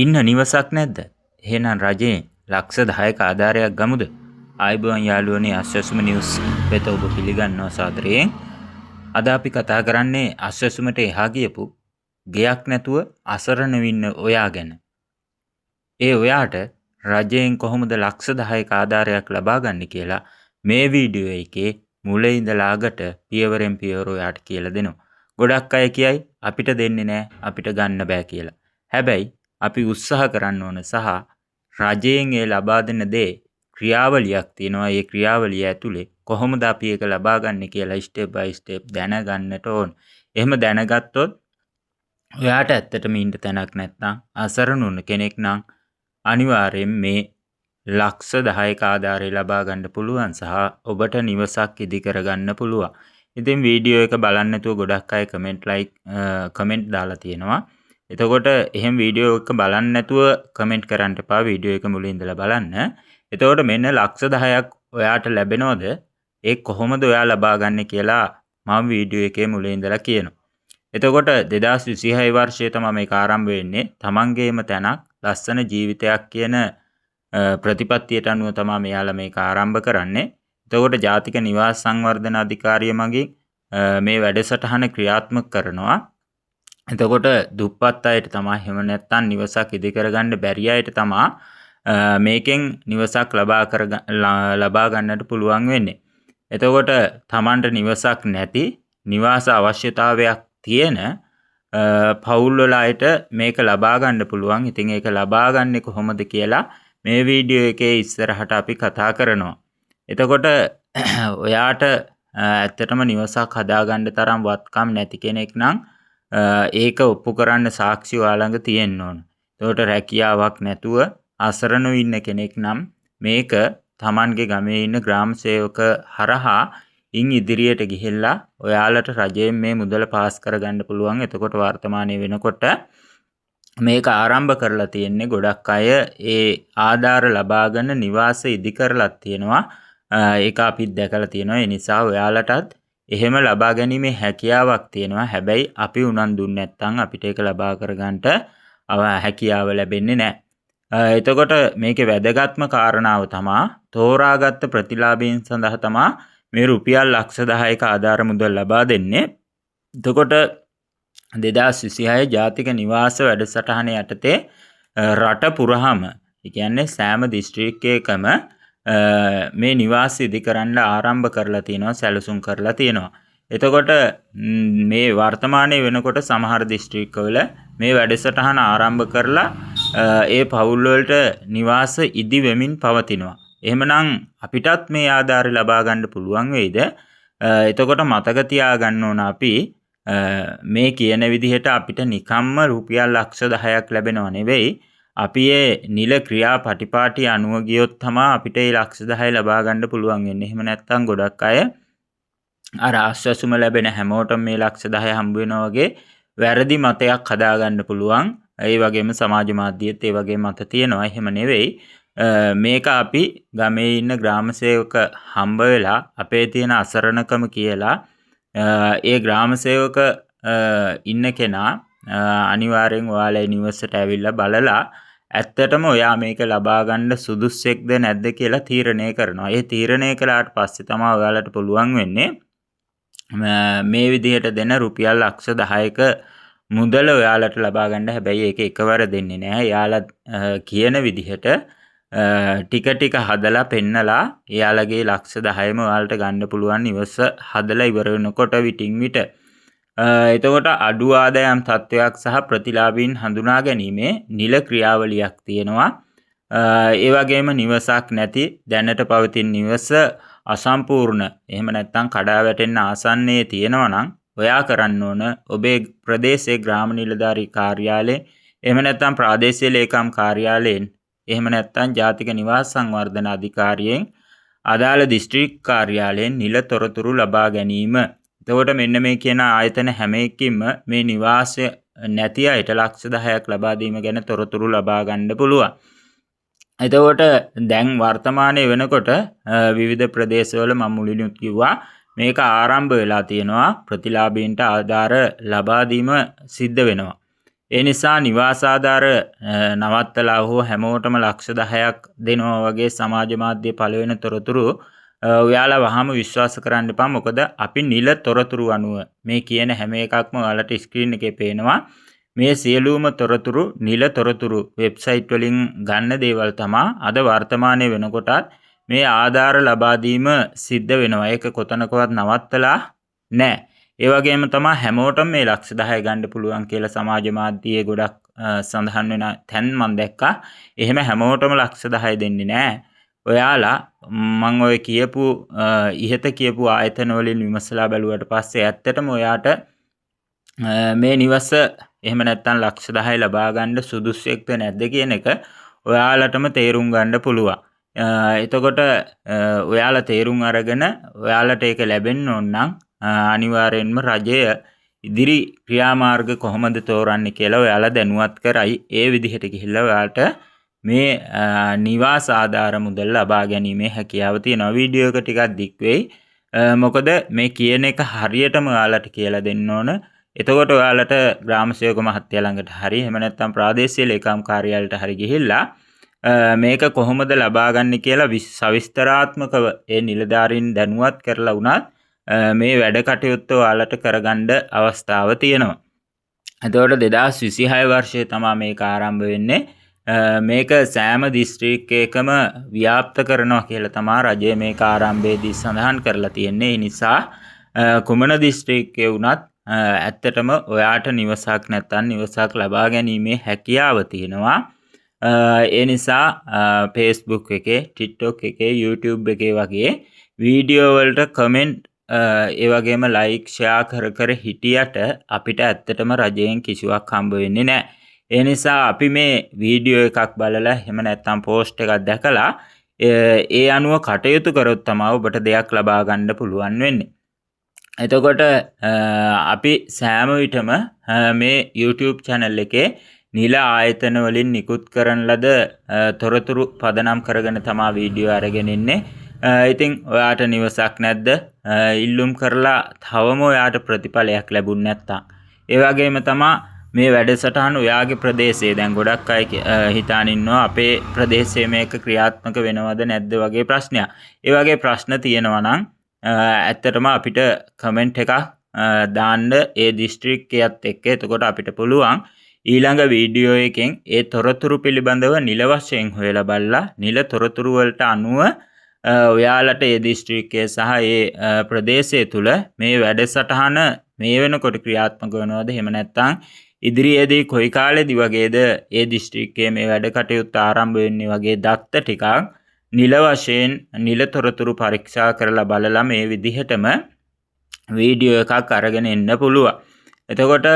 ඉන්න නිවසක් නැද්ද? එහෙනම් රජයෙන් ලක්ෂ 10ක ආධාරයක් ගමුද? ආයුබෝවන් යාළුවනේ, අස්වැසුම නිවුස් වෙත ඔබ පිළිගන්නවා සාදරයෙන්. අද අපි කතා කරන්නේ අස්වැසුමට එහා ගියපු ගෙයක් නැතුව අසරණ වෙන්න ඔයා ගැන. ඒ ඔයාට රජයෙන් කොහොමද ලක්ෂ 10ක ආධාරයක් ලබා ගන්න කියලා මේ වීඩියෝ එකේ මුල ඉඳලා අගට පියවරෙන් පියවර ඔයාට කියලා දෙනවා. ගොඩක් අය කියයි අපිට දෙන්නේ නෑ, අපිට ගන්න බෑ කියලා. හැබැයි අපි උත්සාහ කරන්න ඕන සහ රජයෙන් ඒ ලබා දෙන දේ ක්‍රියාවලියක් තියෙනවා. ඒ ක්‍රියාවලිය ඇතුලේ කොහොමද අපි ඒක ලබා ගන්න කියලා ස්ටෙප් බයි ස්ටෙප් දැනගන්නට ඕන. එහෙම දැනගත්තොත් ඔයාට ඇත්තටම ඉන්න තැනක් නැත්නම්, අසරණ වුණ කෙනෙක් නම්, අනිවාර්යෙන් මේ ලක්ෂ 10ක ආධාරය ලබා ගන්න පුළුවන් සහ ඔබට නිවසක් ඉදි කරගන්න පුළුවන්. ඉතින් වීඩියෝ එක බලන්න නැතුව ගොඩක් අය කමෙන්ට්, ලයික් කමෙන්ට් දාලා තියෙනවා. එතකොට එහෙම වීඩියෝ එක බලන්න නැතුව කමෙන්ට් කරන්න එපා. වීඩියෝ එක මුලින් ඉඳලා බලන්න. එතකොට මෙන්න ලක්ෂ 10ක් ඔයාට ලැබෙනවද? ඒ කොහොමද ඔයා ලබා ගන්න කියලා මම වීඩියෝ එකේ මුලින් ඉඳලා කියනවා. එතකොට 2026 වර්ෂයේ තමයි මේක ආරම්භ වෙන්නේ. තමන්ගේම තැනක්, ලස්සන ජීවිතයක් කියන ප්‍රතිපත්තියට අනුව තමයි මෙයාලා මේක ආරම්භ කරන්නේ. එතකොට ජාතික නිවාස සංවර්ධන අධිකාරිය මගින් මේ වැඩසටහන ක්‍රියාත්මක කරනවා. එතකොට දුප්පත් අයට තමයි, එහෙම නැත්නම් නිවසක් ඉදි කරගන්න බැරි අයට තමා මේකෙන් නිවසක් ලබා ගන්නට පුළුවන් වෙන්නේ. එතකොට තමන්ට නිවසක් නැති, නිවාස අවශ්‍යතාවයක් තියෙන පවුල් වල අයට මේක ලබා ගන්න පුළුවන්. ඉතින් ඒක ලබා ගන්නේ කොහොමද කියලා මේ වීඩියෝ එකේ ඉස්සරහට අපි කතා කරනවා. එතකොට ඔයාට ඇත්තටම නිවසක් හදාගන්න තරම් වත්කම් නැති කෙනෙක් නම්, ඒක ඔප්පු කරන්න සාක්ෂි ඔයා ළඟ තියෙන්න ඕන. එතකොට රැකියාවක් නැතුව අසරණව ඉන්න කෙනෙක් නම්, මේක තමන්ගේ ගමේ ඉන්න ග්‍රාම සේවක හරහා ඉන් ඉදිරියට ගිහිල්ලා ඔයාලට රජයෙන් මේ මුදල පාස් කරගන්න පුළුවන්. එතකොට වර්තමානයේ වෙනකොට මේක ආරම්භ කරලා තියෙන්නේ. ගොඩක් අය ඒ ආධාර ලබාගෙන නිවාස ඉදි කරලත් තියෙනවා. ඒක අපිත් දැකලා තියෙනවා. ඒ නිසා ඔයාලටත් එහෙම ලබා ගැනීමේ හැකියාවක් තියෙනවා. හැබැයි අපි උනන්දු නැත්නම් අපිට ඒක ලබා කරගන්නට හැකියාව ලැබෙන්නේ නැහැ. එතකොට මේකේ වැදගත්ම කාරණාව තමා තෝරාගත්ත ප්‍රතිලාභීන් සඳහා තමා මේ රුපියල් ලක්ෂ 10ක ආධාර මුදල් ලබා දෙන්නේ. එතකොට 2026 ජාතික නිවාස වැඩසටහන යටතේ රට පුරාම, ඒ කියන්නේ සෑම දිස්ත්‍රික්කයකම මේ නිවාස ඉදි කරන්න ආරම්භ කරලා තියෙනවා, සැලසුම් කරලා තියෙනවා. එතකොට මේ වර්තමානයේ වෙනකොට සමහර දිස්ත්‍රික්කවල මේ වැඩසටහන ආරම්භ කරලා ඒ පවුල් වලට නිවාස ඉදි වෙමින් පවතිනවා. එහෙමනම් අපිටත් මේ ආධාරය ලබා ගන්න පුළුවන් වෙයිද? එතකොට මතක තියාගන්න ඕන, අපි මේ කියන විදිහට අපිට නිකම්ම රුපියල් ලක්ෂ 10ක් ලැබෙනව නෙවෙයි. අපි ඒ නිල ක්‍රියා පටිපාටි අනුව ගියොත් තමා අපිට ඒ ලක්ෂ 10 ලබා ගන්න පුළුවන් වෙන්නේ. එහෙම නැත්නම් ගොඩක් අය අර ආශ්වාසුම ලැබෙන හැමෝටම මේ ලක්ෂ 10 හම්බ වෙනවා වගේ වැරදි මතයක් හදාගන්න පුළුවන්. ඒ වගේම සමාජ මාධ්‍යයේත් ඒ වගේ මත තියෙනවා. එහෙම නෙවෙයි. මේක අපි ගමේ ඉන්න ග්‍රාම සේවක හම්බ වෙලා, අපේ තියෙන අසරණකම කියලා, ඒ ග්‍රාම සේවක ඉන්න කෙනා අනිවාර්යෙන් ඔයාලා නිවසට ඇවිල්ලා බලලා ඇත්තටම ඔයා මේක ලබා ගන්න සුදුස්සෙක්ද නැද්ද කියලා තීරණය කරනවා. ඒ තීරණය කළාට පස්සේ තමයි ඔයාලට පුළුවන් වෙන්නේ මේ විදිහට දෙන රුපියල් ලක්ෂ 10ක මුදල ඔයාලට ලබා ගන්න. හැබැයි ඒක එකවර දෙන්නේ නෑ. එයාලා කියන විදිහට ටික ටික හදලා පෙන්නලා එයාලගේ ලක්ෂ 10ම ඔයාලට ගන්න පුළුවන් නිවස හදලා ඉවර වෙනකොට විටින් විට. එතකොට අඩු ආදායම් තත්ත්වයක් සහ ප්‍රතිලාභීන් හඳුනා ගැනීමේ නිල ක්‍රියාවලියක් තියෙනවා. ඒ වගේම නිවසක් නැති, දැනට පවතින නිවස අසම්පූර්ණ, එහෙම නැත්නම් කඩා වැටෙන්න ආසන්නයේ තියෙනවා නම්, ඔයා කරන්න ඕන ඔබේ ප්‍රදේශයේ ග්‍රාම නිලධාරී කාර්යාලයේ, එහෙම නැත්නම් ප්‍රාදේශීය ලේකම් කාර්යාලයෙන්, එහෙම නැත්නම් ජාතික නිවාස සංවර්ධන අධිකාරියෙන්, අදාළ දිස්ත්‍රික් කාර්යාලයෙන් නිල තොරතුරු ලබා ගැනීම. එතකොට මෙන්න මේ කියන ආයතන හැම එකකින්ම මේ නිවාසය නැති අයට ලක්ෂ 10ක් ලබා දීම ගැන තොරතුරු ලබා ගන්න පුළුවන්. එතකොට දැන් වර්තමානයේ වෙනකොට විවිධ ප්‍රදේශවල, මම මුලිනුත් කිව්වා, මේක ආරම්භ වෙලා තියෙනවා. ප්‍රතිලාභීන්ට ආධාර ලබා දීම සිද්ධ වෙනවා. ඒ නිසා නිවාසාධාර නවත්තලා හෝ හැමෝටම ලක්ෂ 10ක් දෙනවා වගේ සමාජ මාධ්‍ය පළ වෙන තොරතුරු ඔයාලා වහාම විශ්වාස කරන්න එපා. මොකද අපි නිල තොරතුරු අනුව මේ කියන හැම එකක්ම ඔයාලට ස්ක්‍රීන් එකේ පේනවා. මේ සියලුම තොරතුරු නිල තොරතුරු වෙබ්සයිට් වලින් ගන්න දේවල් තමා. අද වර්තමානයේ වෙනකොටත් මේ ආධාර ලබා දීම සිද්ධ වෙනවා. ඒක කොතනකවත් නවත්තලා නෑ. ඒ වගේම තමා හැමෝටම මේ ලක්ෂ 10 ගන්න පුළුවන් කියලා සමාජ මාධ්‍යයේ ගොඩක් සඳහන් වෙන තැන් මං දැක්කා. එහෙම හැමෝටම ලක්ෂ 10 දෙන්නේ නෑ. ඔයාලා මං ඔය කියපු ඉහත කියපු ආයතන වලින් විමසලා බැලුවට පස්සේ ඇත්තටම ඔයාට මේ නිවස එහෙම නැත්නම් ලක්ෂ 10 ලබා ගන්න සුදුස්සෙක්ද නැද්ද කියන එක ඔයාලටම තේරුම් ගන්න පුළුවන්. එතකොට ඔයාලා තේරුම් අරගෙන ඔයාලට ඒක ලැබෙන්න ඕන නම් අනිවාර්යෙන්ම රජය ඉදිරි ක්‍රියාමාර්ග කොහොමද තෝරන්නේ කියලා ඔයාලා දැනුවත් කරයි. ඒ විදිහට ගිහිල්ලා ඔයාලට මේ නිවාස ආධාර මුදල් ලබා ගැනීමේ හැකියාව තියෙනවා. වීඩියෝ එක ටිකක් දික් වෙයි. මොකද මේ කියන එක හරියටම ඔයාලට කියලා දෙන්න ඕන. එතකොට ඔයාලට ග්‍රාම සේවක මහත්තයා ළඟට හරි එහෙම නැත්නම් ප්‍රාදේශීය ලේකම් කාර්යාලයට හරි ගිහිල්ලා මේක කොහොමද ලබා ගන්න කියලා සවිස්තරාත්මකව ඒ නිලධාරීන් දැනුවත් කරලා වුණත් මේ වැඩ කටයුත්ත ඔයාලට කරගන්න අවස්ථාව තියෙනවා. එතකොට 2026 වර්ෂයේ තමා මේක ආරම්භ වෙන්නේ. මේක සෑම දිස්ත්‍රික්කයකම ව්‍යාප්ත කරනවා කියලා තමා රජය මේක ආරම්භයේදී සඳහන් කරලා තියෙන්නේ. ඒ නිසා කුමන දිස්ත්‍රික්කයේ වුණත් ඇත්තටම ඔයාට නිවසක් නැත්නම් නිවසක් ලබා ගැනීමේ හැකියාව තියෙනවා. ඒ නිසා Facebook එකේ, TikTok එකේ, YouTube එකේ වගේ වීඩියෝ වලට කමෙන්ට් ඒ වගේම ලයික් ෂෙයා කර කර හිටියට අපිට ඇත්තටම රජයෙන් කිසිවක් හම්බ වෙන්නේ නැහැ. ඒ නිසා අපි මේ වීඩියෝ එකක් බලලා එහෙම නැත්නම් පෝස්ට් එකක් දැකලා ඒ අනුව කටයුතු කරොත් තමයි ඔබට දෙයක් ලබා ගන්න පුළුවන් වෙන්නේ. එතකොට අපි සෑම විටම මේ YouTube channel එකේ නිල ආයතන වලින් නිකුත් කරන ලද තොරතුරු පදනම් කරගෙන තමා වීඩියෝ අරගෙන ඉන්නේ. ඉතින් ඔයාට නිවසක් නැද්ද? ඉල්ලුම් කරලා තවම ඔයාට ප්‍රතිඵලයක් ලැබුණ නැත්තම්, ඒ වගේම තමා මේ වැඩසටහන ඔයාගේ ප්‍රදේශයේ දැන් ගොඩක් අය හිතාන ඉන්නවා අපේ ප්‍රදේශයේ මේක ක්‍රියාත්මක වෙනවද නැද්ද වගේ ප්‍රශ්නයක්. ඒ වගේ ප්‍රශ්න තියෙනවා නම් ඇත්තටම අපිට කමෙන්ට් එකක් දාන්න ඒ දිස්ත්‍රික්කයත් එක්ක. එතකොට අපිට පුළුවන් ඊළඟ වීඩියෝ එකෙන් ඒ තොරතුරු පිළිබඳව නිල වශයෙන් හොයලා බලලා නිල තොරතුරු වලට අනුව ඔයාලට ඒ දිස්ත්‍රික්කය සහ ඒ ප්‍රදේශය තුල මේ වැඩසටහන මේ වෙනකොට ක්‍රියාත්මක වෙනවද, එහෙම නැත්නම් ඉදිරියේදී කොයි කාලෙදි වගේද ඒ දිස්ත්‍රික්කයේ මේ වැඩ කටයුත්ත ආරම්භ වෙන්නේ වගේ දත්ත ටිකක් නිල වශයෙන් නිල තොරතුරු පරීක්ෂා කරලා බලලා මේ විදිහටම වීඩියෝ එකක් අරගෙන එන්න පුළුවන්. එතකොට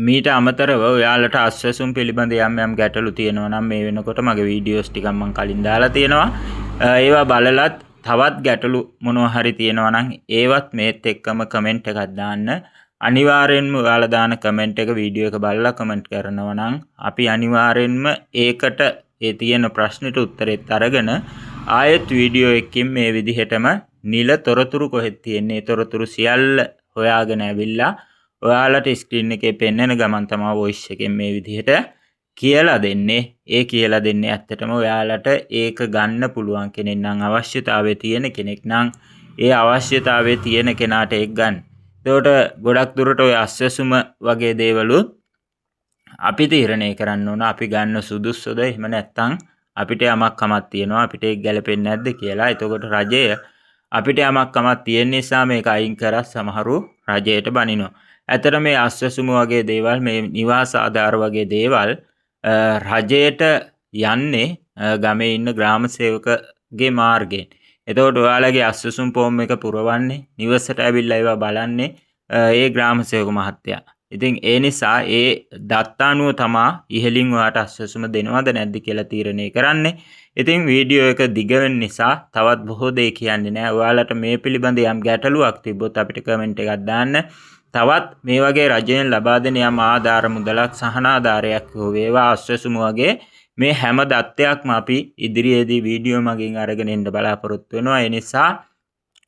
මීට අමතරව ඔයාලට අස්වැසුම් පිළිබඳ යම් යම් ගැටලු තියෙනවා නම් මේ වෙනකොට මගේ වීඩියෝස් ටිකක් මම කලින් දාලා තියෙනවා. ඒවා බලලත් තවත් ගැටලු මොනවා හරි තියෙනවා නම් ඒවත් මේත් එක්කම කමෙන්ට් එකක් දාන්න. අනිවාර්යෙන්ම ඔයාලා දාන කමෙන්ට් එක වීඩියෝ එක බලලා කමෙන්ට් කරනවා නම් අපි අනිවාර්යෙන්ම ඒකට ඒ තියෙන ප්‍රශ්නෙට උත්තරෙත් අරගෙන ආයෙත් වීඩියෝ එකකින් මේ විදිහටම නිල තොරතුරු කොහෙද තියෙන්නේ තොරතුරු සියල්ල හොයාගෙන ඇවිල්ලා ඔයාලට ස්ක්‍රීන් එකේ පෙන්වන ගමන් තමයි වොයිස් එකෙන් මේ විදිහට කියලා දෙන්නේ. ඒ කියලා දෙන්නේ ඇත්තටම ඔයාලට ඒක ගන්න පුළුවන් කෙනෙක් නම්, අවශ්‍යතාවය තියෙන කෙනෙක් නම් ඒ අවශ්‍යතාවය තියෙන කෙනාට ඒක ගන්න. එතකොට ගොඩක් දුරට ඔය අස්වැසුම වගේ දේවලුත් අපි තීරණය කරන්න ඕන අපි ගන්න සුදුස්සුද, එහෙම නැත්නම් අපිට යමක් කමක් තියෙනවා අපිට ඒක ගැලපෙන්නේ නැද්ද කියලා. එතකොට රජය අපිට යමක් කමක් තියෙන නිසා මේක අයින් කරා සමහරු රජයට බනිනවා. ඇත්තට මේ අස්වැසුම වගේ දේවල්, මේ නිවාස ආධාර වගේ දේවල් රජයට යන්නේ ගමේ ඉන්න ග්‍රාම සේවකගේ මාර්ගයෙන්. එතකොට ඔයාලගේ අස්වැසුම් ෆෝම් එක පුරවන්නේ, නිවසට ඇවිල්ලා ඒවා බලන්නේ ඒ ග්‍රාම සේවක මහත්තයා. ඉතින් ඒ නිසා ඒ දත්තානුව තමා ඉහළින් ඔයාට අස්වැසුම දෙනවද නැද්ද කියලා තීරණය කරන්නේ. ඉතින් වීඩියෝ එක දිග වෙන නිසා තවත් බොහෝ දේ කියන්නේ නෑ. ඔයාලට මේ පිළිබඳ යම් ගැටලුවක් තිබ්බොත් අපිට කමෙන්ට් එකක් දාන්න. තවත් මේ වගේ රජයෙන් ලබා දෙන යම් ආධාර මුදලක්, සහනාධාරයක් හෝ වේවා, අස්වැසුම වගේ මේ හැම දත්තයක්ම අපි ඉදිරියේදී වීඩියෝ මගින් අරගෙන එන්න බලාපොරොත්තු වෙනවා. ඒ නිසා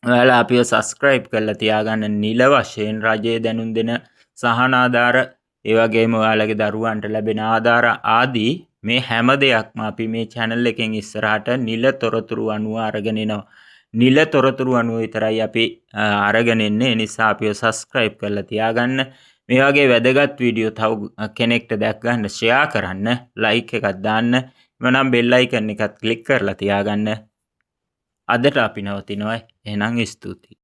ඔයාලා අපිව සබ්ස්ක්‍රයිබ් කරලා තියාගන්න. නිල වශයෙන් රජය දැනුම් දෙන සහනාධාර ඒ වගේම ඔයාලගේ දරුවන්ට ලැබෙන ආධාර ආදී මේ හැම දෙයක්ම අපි මේ channel එකෙන් ඉස්සරහට නිල තොරතුරු අනුව අරගෙන එනවා. නිල තොරතුරු අනුව විතරයි අපි අරගෙන එන්නේ. ඒ නිසා අපිව සබ්ස්ක්‍රයිබ් කරලා තියාගන්න. මේ වගේ වැදගත් වීඩියෝ තව කෙනෙක්ට දැක් ගන්න ෂෙයා කරන්න, ලයික් එකක් දාන්න. එමනම් බෙල් අයිකන් එකත් ක්ලික් කරලා තියාගන්න. අදට අපි නවතිනවා. එහෙනම් ස්තුතියි.